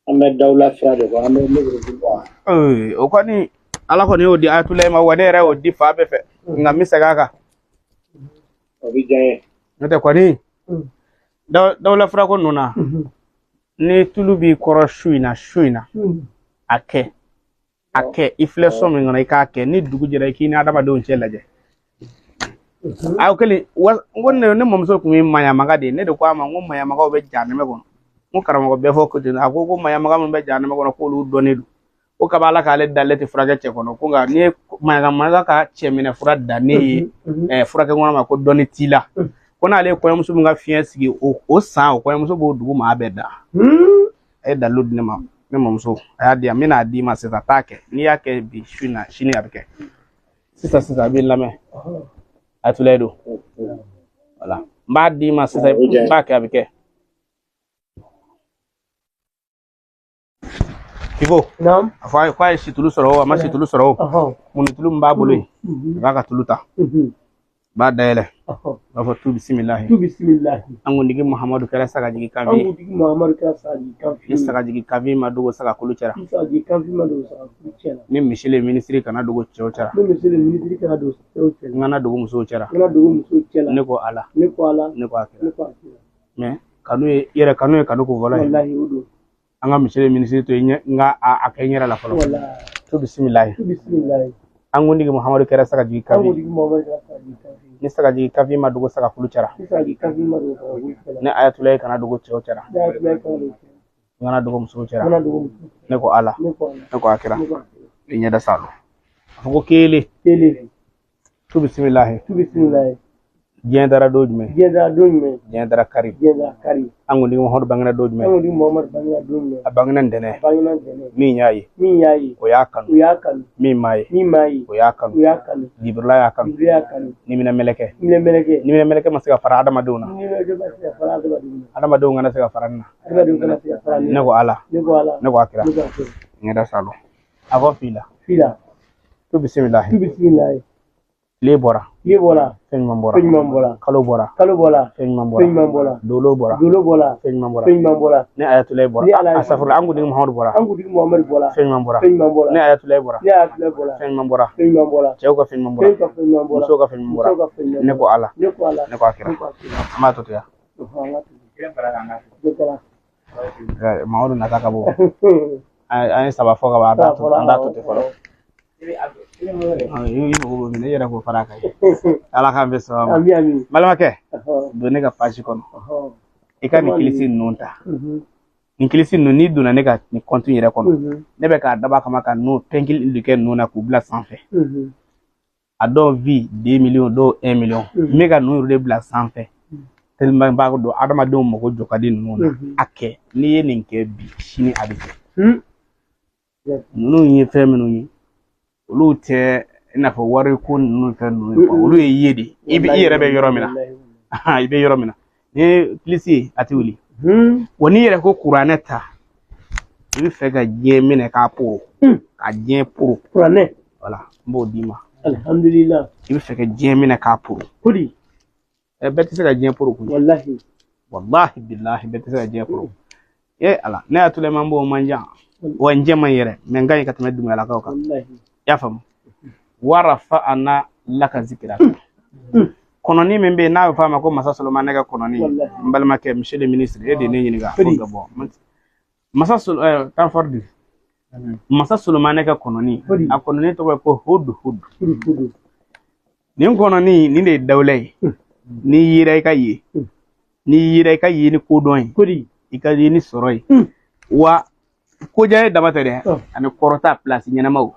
An bɛ dawula fura de kɔ, an bɛ ne bɔ. O kɔni, Ala kɔni y'o di Ayatulayi ma wa, ne yɛrɛ y'o di fa bɛɛ fɛ, nka n bɛ segin a kan. O bɛ diya n ye. N'o tɛ kɔni, dawula furako ninnu na, ni tulu b'i kɔrɔ su in na, su in na, a kɛ, a kɛ. I filɛ so min kɔnɔ, i k'a kɛ. Ni dugu jɛra, i k'i ni adamadenw cɛ lajɛ. A kelen wa, n ko ne mamuso tun ye maɲamaga de ye. Ne de ko a ma n ko maɲamagaw bɛ jahanɛmɛ kɔnɔ. N ko karamɔgɔ bɛɛ fɔ ko ten. A ko ko maɲamaga min bɛ jahanɛmɛ kɔnɔ, k'olu dɔnnen don, ko kaba Ala k'ale dalen tɛ furakɛ cɛ kɔnɔ, ko nka n'i ye maɲamaga ka cɛ minɛ fura da ne ye furakɛ kɔnɔ ma, ko dɔnni t'i la, ko n'ale ye kɔɲɔmuso min ka fiɲɛ sigi o san, o kɔɲɔmuso b'o dugu maa bɛɛ da. A ye dalilu di ne ma. Ne mamuso a y'a di yan, n bɛna d'i ma sisan. T'a kɛ, n'i y'a kɛ bi su in na, sini a bɛ kɛ. Sisan sisan, a b'i lamɛn. Ayatulayi don, wala n b'a d'i ma sisan, n b'a kɛ, a bɛ kɛ. Kifo. Naam. A fɔ a ye k'a ye situlu sɔrɔ o, a ma situlu sɔrɔ o, munni tulu min b'a bolo yen, a b'a ka tulu ta, b'a dayɛlɛ, b'a fɔ tu bisimilahi. Tu bisimilahi. An kuntigi Muhamadu kɛra sagajigi kanfin. An kuntigi Muhamadu kɛra sagajigi kanfin. Ni sagajigi kanfin ma dogo sagakulu cɛra. Ni sagajigi kanfin ma dogo sagakulu cɛra. Ni monsieur le ministre kana dogo cɛw cɛra. Ni monsieur le ministre kana dogo cɛw cɛra. N kana dogo musow cɛra. N kana dogo musow cɛla. Ne ko Ala. Ne ko Ala. Ne ko a kira. Ne ko a kira. Mais kanu ye yɛrɛ kanu ye kanu kun fɔlɔ ye. Walahi, o don. An ka monsieur le ministre to yen, n ka a kɛ n yɛrɛ la fɔlɔ. Tu bisimilahi. Tu bisimilahi. An kuntigi Muhamadu kɛra sagajigi An kanfin. kuntigi Muhamadu kɛra sagajigi kanfin. Ni sagajigi kanfin ma dogo sagakulu cɛra. Ni sagajigi kanfin ma dogo sagakulu cɛra. Ne Ayatulayi kana dogo cɛw cɛra. Ne Ayatulayi kana dogo cɛw. N kana dogo musow cɛra. N kana dogo musow cɛra. Ne ko Ala. Ne ko Ala. Ne ko a kira. Ne ko a kira. I ɲɛda salo. A fɔ ko kelen. Kelen. Tu bisimilahi. Tu bisimilahi. Diɲɛ dara don jumɛn? Diɲɛ dara don jumɛn? Diɲɛ dara kari. Diɲɛ dara kari. An kuntigi Muhamadu bangena don jumɛn? An kuntigi Muhamadu bangena don jumɛn? A bangena ntɛnɛn. A bangena ntɛnɛn. Min y'a ye. Min y'a ye. O y'a kanu. O y'a kanu. Min m'a ye. Min m'a ye. O y'a kanu. O y'a kanu. Jibirila y'a kanu. Jibirila y'a kanu. Niminɛ mɛlɛkɛ. Niminɛ mɛlɛkɛ. Niminɛ mɛlɛkɛ ma se ka fara adamadenw na. Niminɛ mɛlɛkɛ ma se ka fara adamadenw na. Adamadenw kana se ka fara nin na. Adamadenw kana se ka fara nin na. Ne ko Ala. Ne ko Ala. Ne ko a kira. Ne ko a kira. Ɲɛda salo. A fɔ fila. Fila. Tu bisimilahi. Tu bisimilahi. Tile bɔra. Tile bɔra. Fɛn ɲuman bɔra. Fɛn ɲuman bɔra. Kalo bɔra. Kalo bɔra. Fɛn ɲuman bɔra. Fɛn ɲuman bɔra. Dolo bɔra. Dolo bɔra. Fɛn ɲuman bɔra. Fɛn ɲuman bɔra. Ne Ayatulayi bɔra. Ni Ala ye. Asafurula, an kuntigi Muhamadu bɔra. An kuntigi Muhamadu bɔra. Fɛn ɲuman bɔra. Fɛn ɲuman bɔra. Ne Ayatulayi bɔra. Ne Ayatulayi bɔra. Fɛn ɲuman bɔra. Fɛn ɲuman bɔra. Cɛw ka fɛn ɲuman bɔra. Cɛw ka fɛn ɲuman bɔra. Musow ka fɛn ɲuman bɔra. Musow ka fɛn ɲuman bɔra. Ne ko Ala. Ne ko Ala. Ne ko a kira. Ne ko a kira. An b'a to ten. An ka to ten. Mamadu nata ka bon. An ye saba fɔ ka ban, an t'a to ten fɔlɔ. I mago bɛ min na, i yɛrɛ k'o fara a kan. Ala k'an bɛn sababa ma. Ami ami. Balimakɛ, don ne ka page kɔnɔ. I ka nin kilisi ninnu ta. Nin kilisi ninnu, n'i donna ne ka nin compte yɛrɛ kɔnɔ, ne bɛ k'a dab'a kama ka ninnu pɛnkili de kɛ ninnu na k'u bila sanfɛ. A dɔw vues 2 millions, dɔw 1 million. N bɛ ka ninnu yɛrɛ de bila sanfɛ. Tellement n b'a dɔn adamadenw mago jɔ ka di ninnu na. A kɛ, n'i ye nin kɛ bi, sini a bɛ kɛ. Ninnu ye fɛn minnu ye, olu tɛ i n'a fɔ wariko ninnu fɛn ninnu ye, olu ye ye de. I bɛ i yɛrɛ bɛ yɔrɔ min na, i bɛ yɔrɔ min na, ni ye kilisi ye, a tɛ wuli. Wa n'i yɛrɛ ko kuranɛ ta, i bɛ fɛ ka diɲɛ minɛ k'a poro, ka diɲɛ poro. Kuranɛ. Wala, n b'o d'i ma. Alhamdulillah. I bɛ fɛ ka diɲɛ minɛ k'a poro. Kodi. Bɛɛ tɛ se ka diɲɛ poro koyi. Wallahi. Wallahi billahi, bɛɛ tɛ se ka diɲɛ poro. E Ala, ne y'a Tulema b'o man jan. Wa n jɛ man yɛrɛ, mais n ka ɲi ka tɛmɛ Dunbiyalakaw kan. Wallahi. I y'a faamu? Warafa'ana laka zikira. Kɔnɔni min bɛ yen n'a bɛ fɔ a ma ko Masa Solomani ka kɔnɔni. Wallahi. N balimakɛ, monsieur le ministre, e de ye ne ɲininka. Kodi. Fo ka bɔ. Masa Sol temps fort di. Masa Solomani ka kɔnɔni. Kodi. A kɔnɔni tɔgɔ ye ko Hud Hud. Hudu hudu. Nin kɔnɔni nin de ye dawula ye. N'i yera i ka ye. N'i yera i ka ye ni kodɔn ye. Kodi. I ka ye ni sɔrɔ ye. Wa koja ye dama tɛ dɛ, ani kɔrɔta place ɲɛnamaw.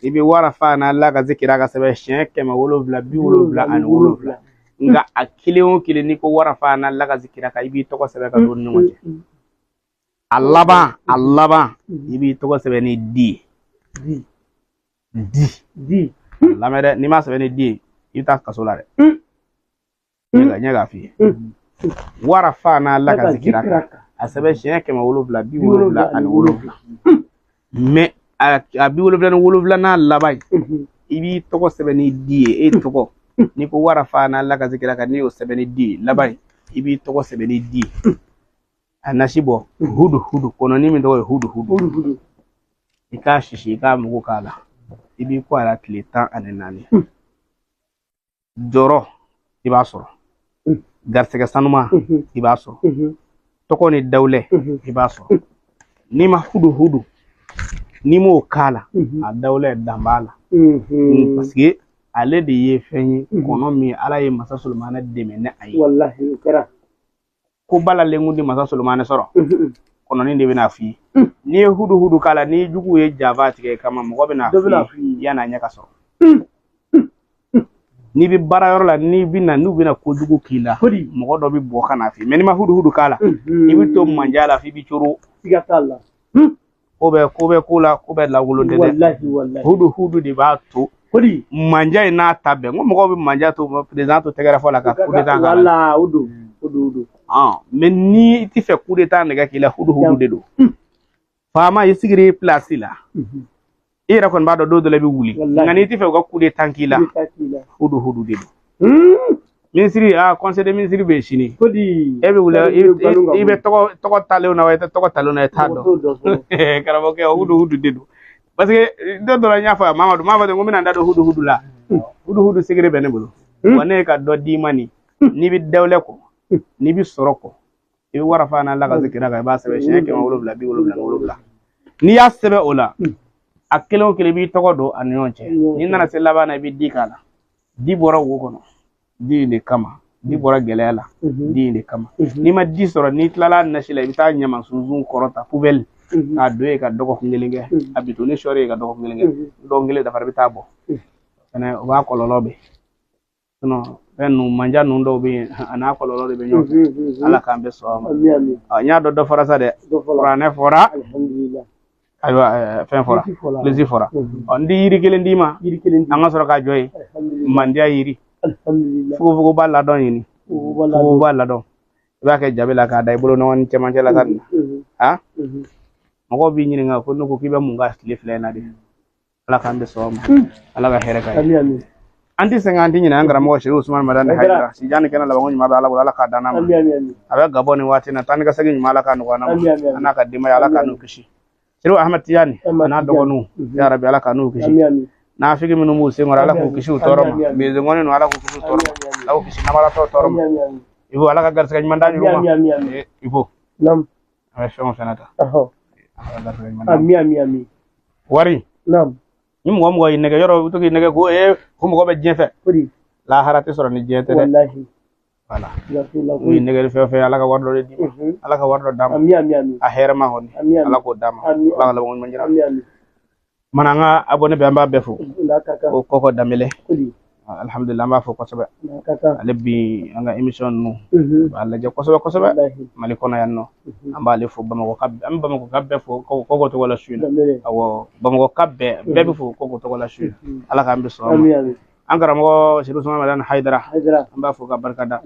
I bɛ warafa'ana laka zikira ka sɛbɛn siɲɛ 777. Nka a kelen o kelen, n'i ko warafa'ana laka zikira ka, i b'i tɔgɔ sɛbɛn ka don ni ɲɔgɔn cɛ. A laban, a laban, i b'i tɔgɔ sɛbɛn ni di ye. Di. Di. Di. Lamɛn dɛ, n'i m'a sɛbɛn ni di ye, i bɛ taa kaso la dɛ. Ɲɛ k'a f'i ye. Warafa'ana laka zikira ka, a sɛbɛn siɲɛ 777. Mais a 77 n'a laban ye, i b'i tɔgɔ sɛbɛn ni di ye. E tɔgɔ, n'i ko warafa'ana laka zikira ka, n'i y'o sɛbɛn ni di ye laban ye, i b'i tɔgɔ sɛbɛn ni di ye. A nasi bɔ hudu hudu kɔnɔni min tɔgɔ ye hudu hudu Hudu hudu. I k'a sisi, i k'a mugu k'a la, i b'i ko a la tile 14. Jɔrɔ i b'a sɔrɔ, garisɛgɛ sanuma i b'a sɔrɔ, tɔgɔ ni dawulɛ i b'a sɔrɔ. N'i ma hudu hudu, n'i m'o k'a la, a dawulɛ dan b'a la, parce que ale de ye fɛn ye kɔnɔ min Ala ye masa Solomana dɛmɛ ni a ye. Walahi, o kɛra. Ko balalen kun tɛ masa Solomana sɔrɔ, kɔnɔnin de bɛna f'i ye. N'i ye hudu hudu k'a la, n'i jugu ye janfa tigɛ i kama, mɔgɔ bɛna f'i ye yan'a ɲɛ ka sɔrɔ. N'i bɛ baara yɔrɔ la, n'i bɛna n'u bɛna kojugu k'i la, mɔgɔ dɔ bɛ bɔ ka na f'i ye. Mais n'i ma hudu hudu k'a la, i bɛ to manja la f'i bɛ coro. Siga t'a la. Ko bɛ ko bɛ ko la, ko bɛ lankolon tɛ dɛ. Walahi, walahi. Hudu hudu de b'a to manja in n'a ta bɛɛ. N ko mɔgɔw bɛ manja to président to tɛgɛrɛ fɔ la ka coup d'état k'a la. Wala, o don, o don, o don. Mais ni i ti fɛ coup d'état nɛgɛ k'i la, hudu hudu de don. Faama, i sigira i place la, i yɛrɛ kɔni b'a dɔn don dɔ la i bɛ wuli, nka n'i ti fɛ u ka coup d'état k'i la, hudu hudu de don. Minisiri, conseil des ministres bɛ yen sini, e bɛ wuli, i bɛ tɔgɔ talenw na wa i tɛ tɔgɔ talenw na, i t'a dɔn. Karamɔgɔkɛ, hudu hudu de don, parce que don dɔ la n y'a fɔ a Mamadu, m'a fɔ ten ko n bɛna n da don hudu hudu la. Hudu hudu secret bɛ ne bolo wa, ne ye ka dɔ d'i ma nin. N'i bɛ dawulɛ kɔ, n'i bɛ sɔrɔ kɔ, i bɛ warafa n'a lagasi kira kan, i b'a sɛbɛn siɲɛ 777. N'i y'a sɛbɛn o la, a kelen o kelen i b'i tɔgɔ don a ni ɲɔgɔn cɛ. N'i nana se laban na, i bɛ di k'a la. Di bɔra wo kɔnɔ, di in de kama. Di bɔra gɛlɛya la, di in de kama. N'i ma di sɔrɔ, n'i tilala nasi la, i bɛ taa ɲama sunsun kɔrɔta poubelle k'a don yen ka dɔgɔkun kelen kɛ. A bi to ni sɔɔri ye ka dɔgɔkun kelen kɛ, dɔgɔkun kelen dafara, i bɛ taa bɔ fɛnɛ, o b'a kɔlɔlɔ bɛ. Sinon fɛn ninnu, manja ninnu dɔw bɛ yen, a n'a kɔlɔlɔ de bɛ ɲɔgɔn fɛ. Ala k'an bɛɛ sɔn a ma. N y'a dɔn dɔ fɔra sa dɛ. Kuranɛ fɔra, ayiwa, fɛn fɔra, bilisi fɔra. Ɔ, n di yiri kelen d'i ma, an ka sɔrɔ k'a jɔ yen. Mandiya yiri, fugofugoba ladɔn ɲini, fugofugoba ladɔn, i b'a kɛ jabi la k'a da i bolo ɲɔgɔn cɛmancɛ la ka na. A mɔgɔw b'i ɲininka ko ne ko k'i bɛ mun ka tile fila in na de. Ala k'an bɛ sɔn ma, Ala ka hɛrɛ k'a ye. An tɛ sɛgɛn, an tɛ ɲinɛ an karamɔgɔ Serifu Usumani Madani Hayidara. Sijan ni kɛnɛ labanko ɲuman bɛ Ala bolo, Ala k'a d'an ma. A bɛ Gabɔ nin waati in na, taa ni ka segin ɲuman, Ala k'a nɔgɔya an ma, a n'a ka denbaya, Ala k'a n'u kisi. Serifu Ahmed Tijani a n'a dɔgɔninw, ya Rabi, Ala k'a n'u kisi. Nafigi minnu b'u sen kɔrɔ, Ala k'u kisi u tɔɔrɔ ma. Mezengɔni ninnu, Ala k'u kisi u tɔɔrɔ ma, Ala k'u kisi namaratɔ tɔɔrɔ ma. Ibu, Ala ka garisɛgɛ ɲuman d'an yɛrɛw ma. Ibu, an bɛ fɛn o fɛn ta, Ala ka garisɛgɛ ɲuman d'an ma. Wari ni mɔgɔ mɔgɔ y'i nɛgɛ yɔrɔ, u bɛ to k'i nɛgɛ ko ko mɔgɔ bɛ diɲɛ fɛ, lahara tɛ sɔrɔ ni diɲɛ tɛ dɛ. Wala, n'u ye nɛgɛli fɛn o fɛn, Ala ka wari dɔ de d'i ma, Ala ka wari dɔ d'a ma, a hɛrɛ ma kɔni, Ala k'o d'a ma, Ala ka labanko ɲuman jira. Mana an ka abonné bɛ, an b'a bɛɛ fo. Ko Kɔkɔ Danbɛlɛ, alhamdulillah, an b'a fo kosɛbɛ. Ale bi an ka émission ninnu b'a lajɛ kosɛbɛ kosɛbɛ Mali kɔnɔ yan nɔ. An b'ale fo Bamakɔ ka, an bɛ Bamakɔ ka bɛɛ fo Kɔkɔ tɔgɔ la su in na. Awɔ, Bamakɔ ka bɛɛ bɛɛ bɛ fo Kɔkɔ tɔgɔ la su in na. Ala k'an bɛ sɔn a ma. An karamɔgɔ Serifu Usumani Madani Hayidara, an b'a fo ka barika da.